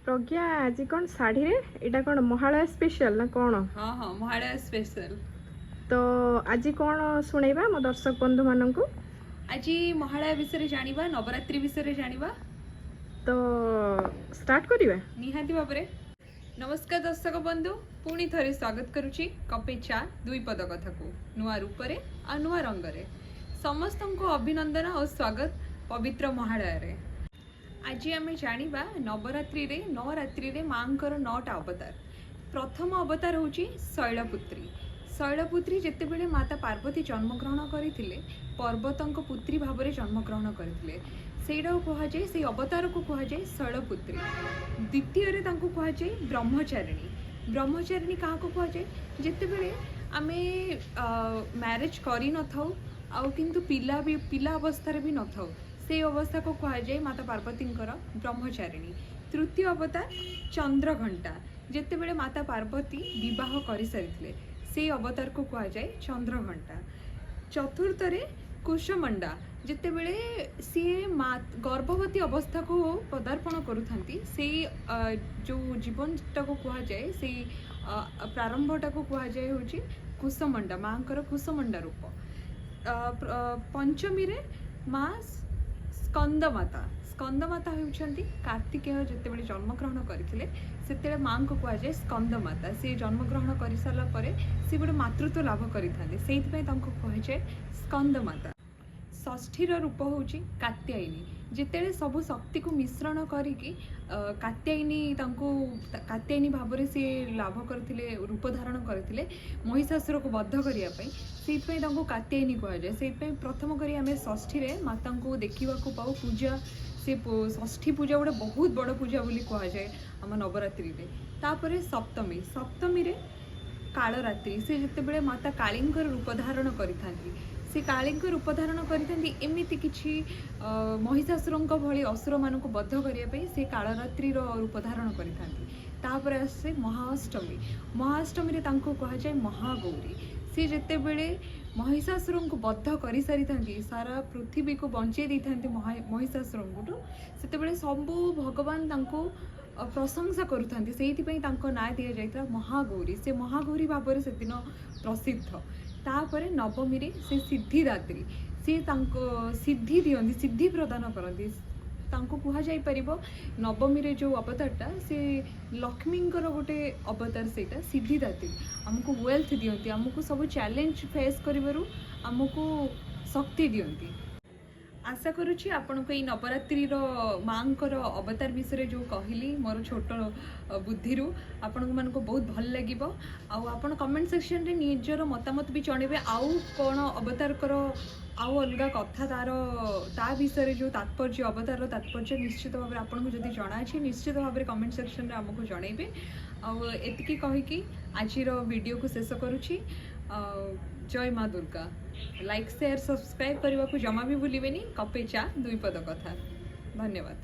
ପ୍ରଜ୍ଞା, ଆଜି କ'ଣ ଶାଢ଼ୀରେ? ଏଇଟା କ'ଣ ମହାଳୟା ସ୍ପେଶାଲ ନା କ'ଣ? ହଁ, ମହାଳୟା ସ୍ପେଶାଲ। ତ ଆଜି କ'ଣ ଶୁଣେଇବା ମୋ ଦର୍ଶକ ବନ୍ଧୁମାନଙ୍କୁ? ଆଜି ମହାଳୟା ବିଷୟରେ ଜାଣିବା, ନବରାତ୍ରି ବିଷୟରେ ଜାଣିବା। ତ ଷ୍ଟାର୍ଟ କରିବା। ନିହାତି ଭାବରେ। ନମସ୍କାର ଦର୍ଶକ ବନ୍ଧୁ, ପୁଣି ଥରେ ସ୍ୱାଗତ କରୁଛି କପେ ଚା ଦୁଇ ପଦ କଥାକୁ ନୂଆ ରୂପରେ ଆଉ ନୂଆ ରଙ୍ଗରେ। ସମସ୍ତଙ୍କୁ ଅଭିନନ୍ଦନ ଆଉ ସ୍ୱାଗତ ପବିତ୍ର ମହାଳୟାରେ। ଆଜି ଆମେ ଜାଣିବା ନବରାତ୍ରିରେ ନଅ ରାତ୍ରିରେ ମାଙ୍କର ନଅଟା ଅବତାର। ପ୍ରଥମ ଅବତାର ହେଉଛି ଶୈଳପୁତ୍ରୀ। ଶୈଳପୁତ୍ରୀ, ଯେତେବେଳେ ମାତା ପାର୍ବତୀ ଜନ୍ମଗ୍ରହଣ କରିଥିଲେ, ପର୍ବତଙ୍କ ପୁତ୍ରୀ ଭାବରେ ଜନ୍ମଗ୍ରହଣ କରିଥିଲେ। ସେଇଟାକୁ କୁହାଯାଏ, ସେଇ ଅବତାରକୁ କୁହାଯାଏ ଶୈଳପୁତ୍ରୀ। ଦ୍ୱିତୀୟରେ ତାଙ୍କୁ କୁହାଯାଏ ବ୍ରହ୍ମଚାରିଣୀ। ବ୍ରହ୍ମଚାରିଣୀ କାହାକୁ କୁହାଯାଏ? ଯେତେବେଳେ ଆମେ ମ୍ୟାରେଜ୍ କରିନଥାଉ ଆଉ କିନ୍ତୁ ପିଲା ବି ପିଲା ଅବସ୍ଥାରେ ବି ନଥାଉ, ସେଇ ଅବସ୍ଥାକୁ କୁହାଯାଏ ମାତା ପାର୍ବତୀଙ୍କର ବ୍ରହ୍ମଚାରିଣୀ। ତୃତୀୟ ଅବତାର ଚନ୍ଦ୍ରଘଣ୍ଟା। ଯେତେବେଳେ ମାତା ପାର୍ବତୀ ବିବାହ କରିସାରିଥିଲେ, ସେଇ ଅବତାରକୁ କୁହାଯାଏ ଚନ୍ଦ୍ରଘଣ୍ଟା। ଚତୁର୍ଥରେ କୁଷ୍ମାଣ୍ଡା। ଯେତେବେଳେ ସିଏ ମା ଗର୍ଭବତୀ ଅବସ୍ଥାକୁ ପଦାର୍ପଣ କରୁଥାନ୍ତି, ସେଇ ଯେଉଁ ଜୀବନଟାକୁ କୁହାଯାଏ, ସେଇ ପ୍ରାରମ୍ଭଟାକୁ କୁହାଯାଏ ହେଉଛି କୁଷ୍ମାଣ୍ଡା, ମାଙ୍କର କୁଷ୍ମାଣ୍ଡା ରୂପ। ପଞ୍ଚମୀରେ ମା ସ୍କନ୍ଦମାତା। ସ୍କନ୍ଦମାତା ହେଉଛନ୍ତି କାର୍ତ୍ତିକେୟ ଯେତେବେଳେ ଜନ୍ମଗ୍ରହଣ କରିଥିଲେ, ସେତେବେଳେ ମାଙ୍କୁ କୁହାଯାଏ ସ୍କନ୍ଦମାତା। ସେ ଜନ୍ମଗ୍ରହଣ କରିସାରିଲା ପରେ ସେ ଗୋଟେ ମାତୃତ୍ୱ ଲାଭ କରିଥାନ୍ତି, ସେଇଥିପାଇଁ ତାଙ୍କୁ କୁହାଯାଏ ସ୍କନ୍ଦମାତା। ଷଷ୍ଠୀର ରୂପ ହେଉଛି କାତ୍ୟାୟିନୀ। ଯେତେବେଳେ ସବୁ ଶକ୍ତିକୁ ମିଶ୍ରଣ କରିକି କାତ୍ୟାୟିନୀ, ତାଙ୍କୁ କାତ୍ୟାୟିନୀ ଭାବରେ ସିଏ ଲାଭ କରିଥିଲେ, ରୂପ ଧାରଣ କରିଥିଲେ ମହିଷାସୁରକୁ ବଧ କରିବା ପାଇଁ, ସେଇଥିପାଇଁ ତାଙ୍କୁ କାତ୍ୟାୟିନୀ କୁହାଯାଏ। ସେଇଥିପାଇଁ ପ୍ରଥମ କରି ଆମେ ଷଷ୍ଠୀରେ ମାତାଙ୍କୁ ଦେଖିବାକୁ ପାଉ। ପୂଜା ସେ ଷଷ୍ଠୀ ପୂଜା ଗୋଟେ ବହୁତ ବଡ଼ ପୂଜା ବୋଲି କୁହାଯାଏ ଆମ ନବରାତ୍ରିରେ। ତାପରେ ସପ୍ତମୀ। ସପ୍ତମୀରେ କାଳରାତ୍ରି। ସେ ଯେତେବେଳେ ମାତା କାଳୀଙ୍କର ରୂପ ଧାରଣ କରିଥାନ୍ତି, ସେ କାଳୀଙ୍କ ରୂପ ଧାରଣ କରିଥାନ୍ତି ଏମିତି କିଛି ମହିଷାସୁରଙ୍କ ଭଳି ଅସୁରମାନଙ୍କୁ ବଧ କରିବା ପାଇଁ ସେ କାଳରାତ୍ରିର ରୂପ ଧାରଣ କରିଥାନ୍ତି। ତାପରେ ଆସେ ମହାଅଷ୍ଟମୀ। ମହାଅଷ୍ଟମୀରେ ତାଙ୍କୁ କୁହାଯାଏ ମହାଗୌରୀ। ସେ ଯେତେବେଳେ ମହିଷାସୁରଙ୍କୁ ବଧ କରିସାରିଥାନ୍ତି, ସାରା ପୃଥିବୀକୁ ବଞ୍ଚେଇ ଦେଇଥାନ୍ତି ମହିଷାସୁରଙ୍କଠୁ, ସେତେବେଳେ ସବୁ ଭଗବାନ ତାଙ୍କୁ ପ୍ରଶଂସା କରୁଥାନ୍ତି। ସେଇଥିପାଇଁ ତାଙ୍କ ନାଁ ଦିଆଯାଇଥିଲା ମହାଗୌରୀ। ସେ ମହାଗୌରୀ ଭାବରେ ସେଦିନ ପ୍ରସିଦ୍ଧ। ତାପରେ ନବମୀରେ ସେ ସିଦ୍ଧିଦାତ୍ରୀ। ସେ ତାଙ୍କ ସିଦ୍ଧି ଦିଅନ୍ତି, ସିଦ୍ଧି ପ୍ରଦାନ କରନ୍ତି। ତାଙ୍କୁ କୁହାଯାଇପାରିବ ନବମୀରେ ଯେଉଁ ଅବତାରଟା, ସେ ଲକ୍ଷ୍ମୀଙ୍କର ଗୋଟେ ଅବତାର। ସେଇଟା ସିଦ୍ଧିଦାତ୍ରୀ ଆମକୁ ୱେଲ୍ଥ ଦିଅନ୍ତି, ଆମକୁ ସବୁ ଚ୍ୟାଲେଞ୍ଜ ଫେସ୍ କରିବାରୁ ଆମକୁ ଶକ୍ତି ଦିଅନ୍ତି। ଆଶା କରୁଛି ଆପଣଙ୍କୁ ଏଇ ନବରାତ୍ରିର ମାଙ୍କର ଅବତାର ବିଷୟରେ ଯେଉଁ କହିଲି ମୋର ଛୋଟ ବୁଦ୍ଧିରୁ, ଆପଣମାନଙ୍କୁ ବହୁତ ଭଲ ଲାଗିବ। ଆଉ ଆପଣ କମେଣ୍ଟ ସେକ୍ସନରେ ନିଜର ମତାମତ ବି ଜଣେଇବେ। ଆଉ କ'ଣ ଅବତାରଙ୍କର ଆଉ ଅଲଗା କଥା, ତାର ତା ବିଷୟରେ ଯେଉଁ ତାତ୍ପର୍ଯ୍ୟ, ଅବତାରର ତାତ୍ପର୍ଯ୍ୟ ନିଶ୍ଚିତ ଭାବରେ ଆପଣଙ୍କୁ ଯଦି ଜଣା ଅଛି, ନିଶ୍ଚିତ ଭାବରେ କମେଣ୍ଟ ସେକ୍ସନରେ ଆମକୁ ଜଣେଇବେ। ଆଉ ଏତିକି କହିକି ଆଜିର ଭିଡ଼ିଓକୁ ଶେଷ କରୁଛି। ଆଉ ଜୟ ମା ଦୁର୍ଗା। ଲାଇକ୍, ସେୟାର, ସବସ୍କ୍ରାଇବ୍ କରିବାକୁ ଜମା ବି ଭୁଲିବେନି। କପେ ଚା ଦୁଇ ପଦ କଥା। ଧନ୍ୟବାଦ।